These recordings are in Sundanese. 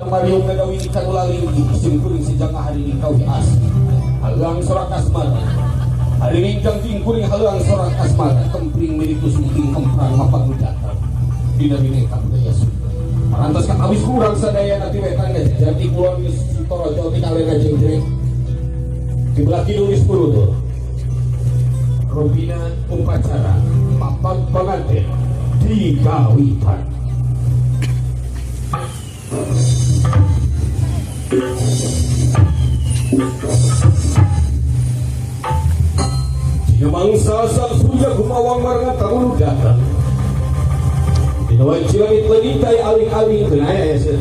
Mariung ngagawi ikan ulalinggi simkuring sejang hari ini kau hias halang sorak asmara hari ini jang jingkuring halang sorak asmara kempring milik suting kemprang mapang datang dina bineka budaya Sunda parantos kakawis kurang sadaya nanti wetan jadi kulon Sitorojo ti kalena jengjreng di belah kidul geus purutur Robina upacara papan pengantin di kawitan. Dina mangsa sang surya gumawang marga tamu datang. Dina wanci langit lenitai aling-aling kenaya ya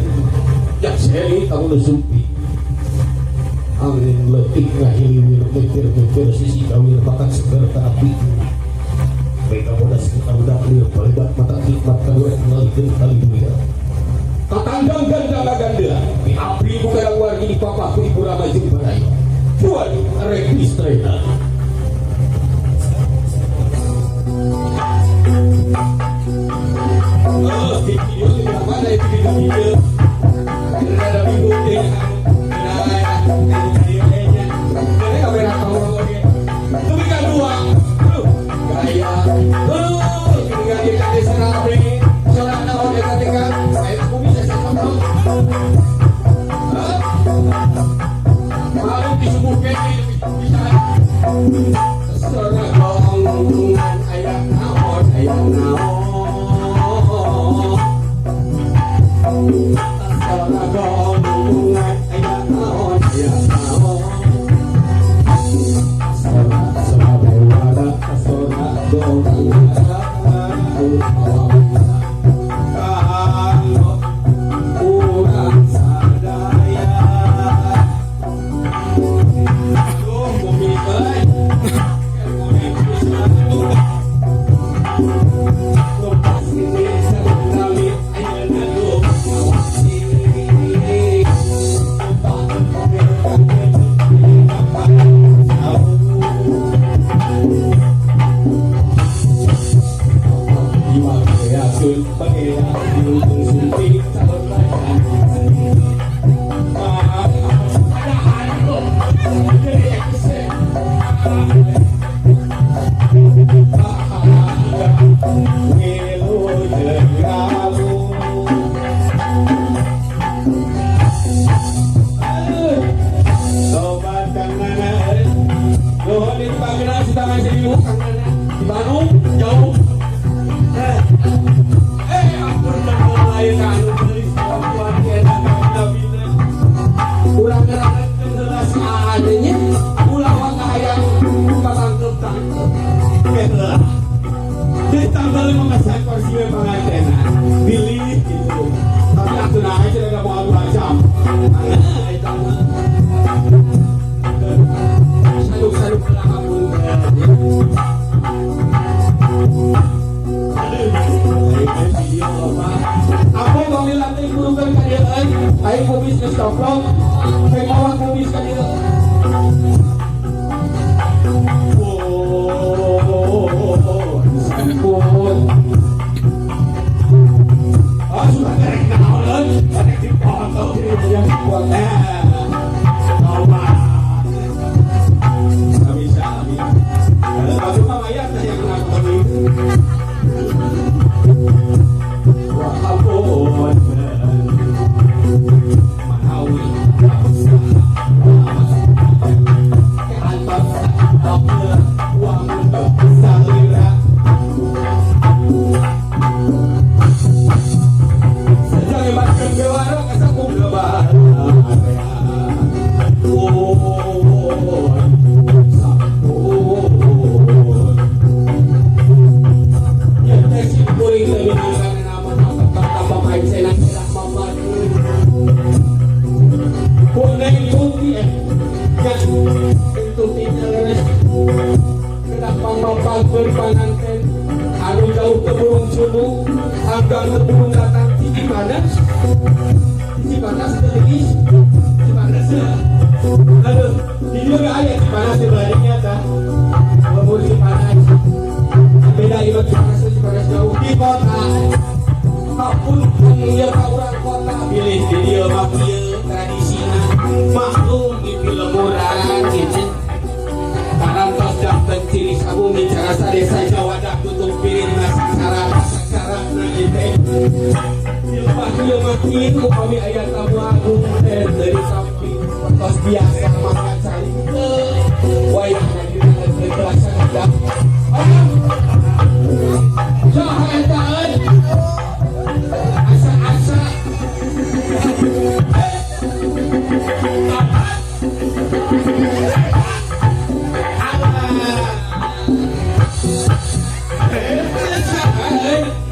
ya seri tamu sumpi. Angin letih ngahiliwir mikir-mikir sisi kawir bakat seger terapi. Mereka bodas kita udah lir balibat mata nikmat kadurek ngalikeun kali dunia. Katandang ganda ganda di abri bukan wargi di papa ku ibu rama jeung baraya. Tuan registrena. Oh, di video di mana itu di video. Ada minggu deh. Sakieu tradisina maklum di lemburan gitu. Parantos janten ciri sabumi carasa desa Jawadak tutup piring sacara sacara na ieu teh. Jelema kieu mah kieu upami aya tamu agung teh dari samping tos biasa makan cai teu wayahna dina geus terasa ada. Saha eta euy? Asa-asa.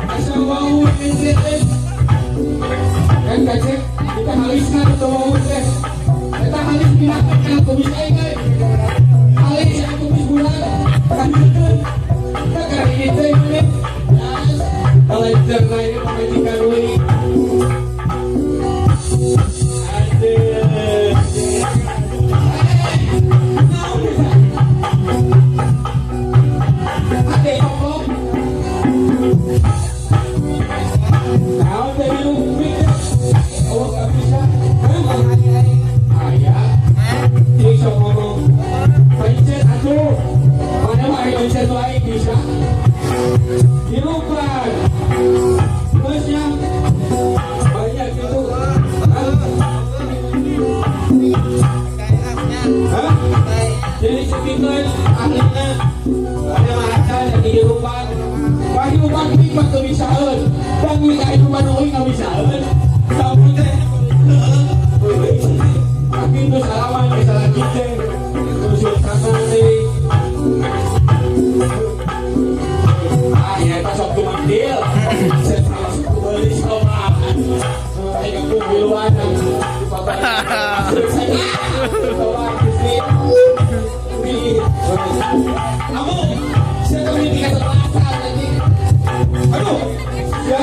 Asa wau ini teh. Kan kacek kita halisna teu wau teh. Eta halis pinakeun kana kumis aing euy. Halis aya kumis bulan. Kanikeun. Kita karek ieu teh ini. Kalencerna ini pamajikan euy. Aduh. Naon eta? Ade koplok. Naon teh minum mie teh? Oh, gak bisa. Aya. Cing sok ngomong. Pencet atuh. Mana mah aya pencet wae bisa. Hirupan. Terusnya banyak itu. Hah? Jadi sekitar ahlina ada macan yang dihirupan. Kahirupan ini mah teu bisaeun. Dan kahirupan euy nggak bisaeun. Tamu teh. Tapi itu salaman bisa lagi teh. Terus tangan teh. Ah ya eta sok tumantil. Saya salah sok beli sama. Saya kumiluan. Kamu, saya tahu ini tiga sebelasan nanti. Aduh, ya.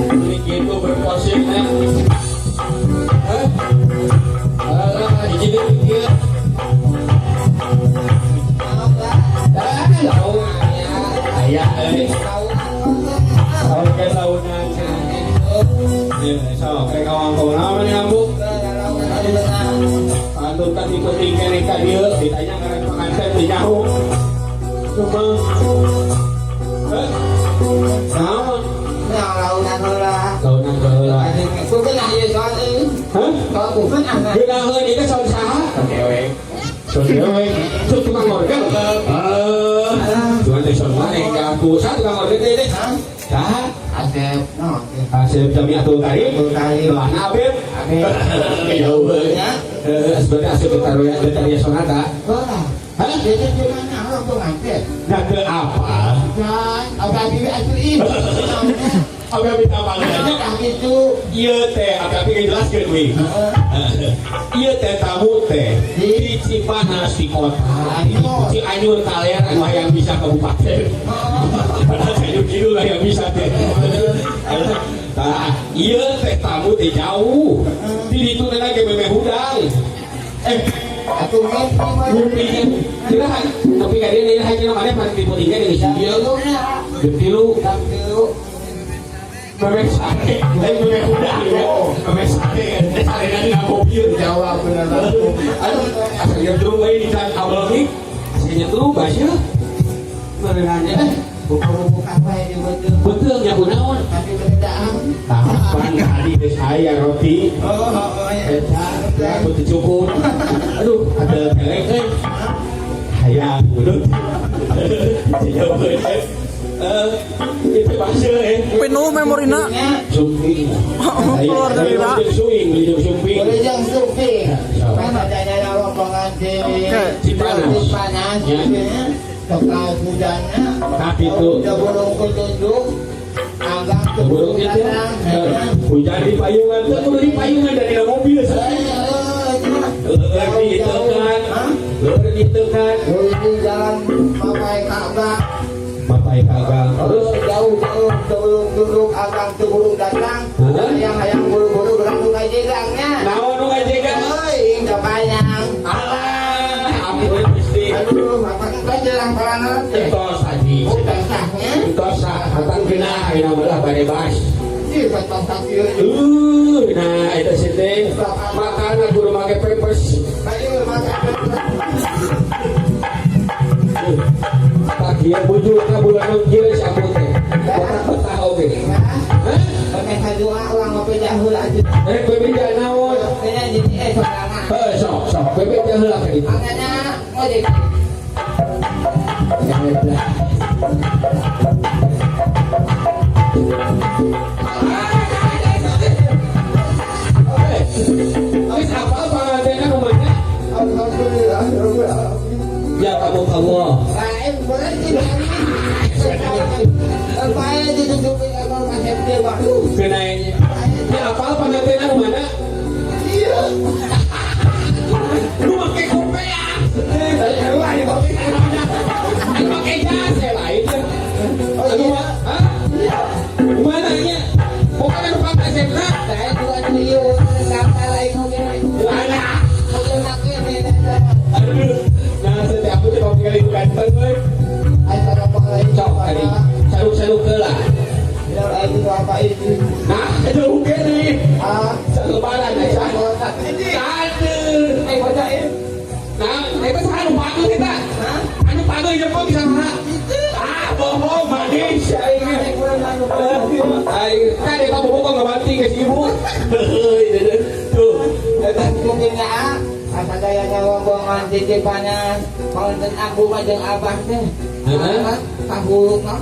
Ini gitu berposisinya. Hah? Alah, izin dikit. Dah, ayah, oke, tahunan. Ya, so, kayak kawan-kawan apa nih ambu? Anu tadi penting kene ka dieu ditanya ngaran pengantin teu nyaho. Cuma heh. Naon? Launan heula. Launan heula. Kukeun ieu soal euy. Hah? Soal kukeun ah. Geunaheun ieu soal saha? Dewek. Soal dewek. Sok tukang orgel. Heeh. Cuman teh soal maneh ka aku. Saha tukang orgel teh teh? Saha? Asep. Naon? Asep Jamiatul Karim. Karim. Lah Abeb. Abeb. Ya euy. Sebenarnya Asep Betaria Sonata. Hah? Hah? Jadi gimana orang pengantin? Nah ke apa? Dan agak diri asli. Agak minta panggilannya. Nah gitu. Iya teh, agak pengen jelaskan wih. Iya teh tamu teh di Cipanas di kota, di Cianjur kalian anu hayang bisa kabupaten. Padahal Cianjur kidul hayang bisa teh. Nah, iya teh tamu teh jauh. Di ditu teh ge memeh hudang. Atuh ngopi kira tapi ka dieu deui hayang mana pas diputingkeun geus ieu. Getilu memeh sate, lain memeh hudang ya. Memeh sate, sarena dina mobil. Jawab bener. Aduh, asa nyetrum we di can abel nih. Asa nyetrum baseuh. Meureunanya Buku-buku apa yang betul? Betul nya kunaon? Tapi bedaan. Tapan tadi geus aya roti. Oh, Eta, ya teu cukup. Aduh, ada kelek euy. Hayang mulut. Itu baseuh eh. Penuh memorina. Sumping. Keluar dari ra. Suing, beli jeung sumping. Boleh jang sumping. Kan ada rombongan di Cipanas. Cipanas. Ya. Bekal hujannya. Tapi itu. Burung kutunjuk. Agak Burung itu. datang. Hujan di payungan. Teu kudu di payungan dari mobil. Leueur ditekan. Leueur ditekan. Di jalan Mapai Ka'bah. Mapai Ka'bah. Terus jauh-jauh sebelum duduk agang sebelum datang. Yang hayang buru-buru berang nu ngajegangnya. Naon nu ngajegang? Euy, kebayang. Alah, ampun Gusti. Aduh, apa kan jelang pelan teh. Entos haji. Oh, basahnya. Entos sah, hatang Kena ayeuna mah lah bebas. Ih, patah sakieu. Nah eta sih teh. Makana kudu make pampers. Ayo makan. Tak ieu bujur ka bulan kieu si aku teh. Betah-betah oge. Hah? Pakai doa orang apa jahul aja. Eh, bebeja naon? Kayaknya jadi sorangan. Heuh, sok sok bebeja heula ka ditu. Makanya ngojek. Eta. Geus apa pangantena rumahnya? Alhamdulillah, rabbil alamin. Ya kamu Allah. Lain boleh tidak ini. Supaya ditutupin abang kasep dia baru. Kenaenya. Ya apa pangantena rumahna? Iya. Lu make kopea. Lu make jas ya lain. Oh iya. Hah? Mana nya? Bukan anu pangkasepna. Saya juga iya daftar lain oke. Mana? Oke make beda. Aduh. Nah, setiap aku teh kalau itu ganteng euy. Ayo pada lain Cok tadi. Saruk-saruk heula. Ya itu apa ini? Nah, itu oke nih. Ah, Lebaran ya. ini. Aduh. Bocah ini. Nah, itu saha anu pageuh kita? Hah? Anu pageuh jempol bisa saha? Ah, bohong manis aing. Aing kan eta bohong kok ngabanting ke si ibu. Heuy, tuh. Eta Mungkin ya, asa gaya nyawa titipannya, konten aku mah jeung abah teh. Heeh. Kahuluk mah.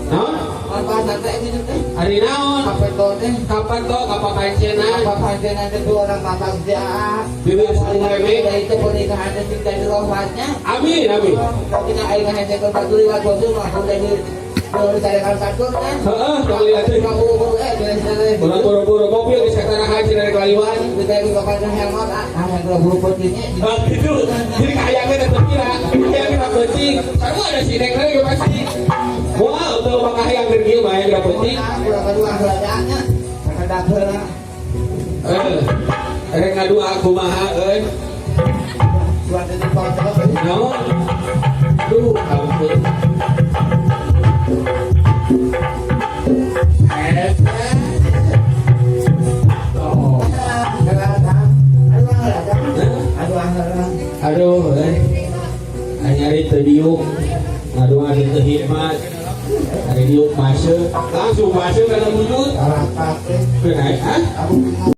Naon? Apa teh itu teh? Ari naon? Kapan teh? Kapan to kapan pancenan? Apa pancenan teh dua orang bapak dia. Dulu sepuluh ribu. Itu pernikahan teh tinggal di rohmatnya. Amin, amin. Tapi nak aing hese ke batu lewat batu mah udah di kan. Heeh, tong lihat teh. Kamu eh Urang boro-boro mobil geus katana haji dari kaliwan. Kita itu kapan hemat ah, yang buru putihnya. Ah, gitu. Jadi kayaknya teh kira, hayang kita penting. Sarua ada si dek lagi pasti. Wah, untuk maka hayang keur kieu mah hayang penting. Kurang kedua heladanya. Kada heula. Eh, rek ngadua kumaha euy. Buat itu foto. Naon? Duh, ampun. Eta. Oh. Aduh, nyari teu diuk. Ngadoa teu hikmat. Ari diuk masuk, langsung masuk kana wujud. Hah?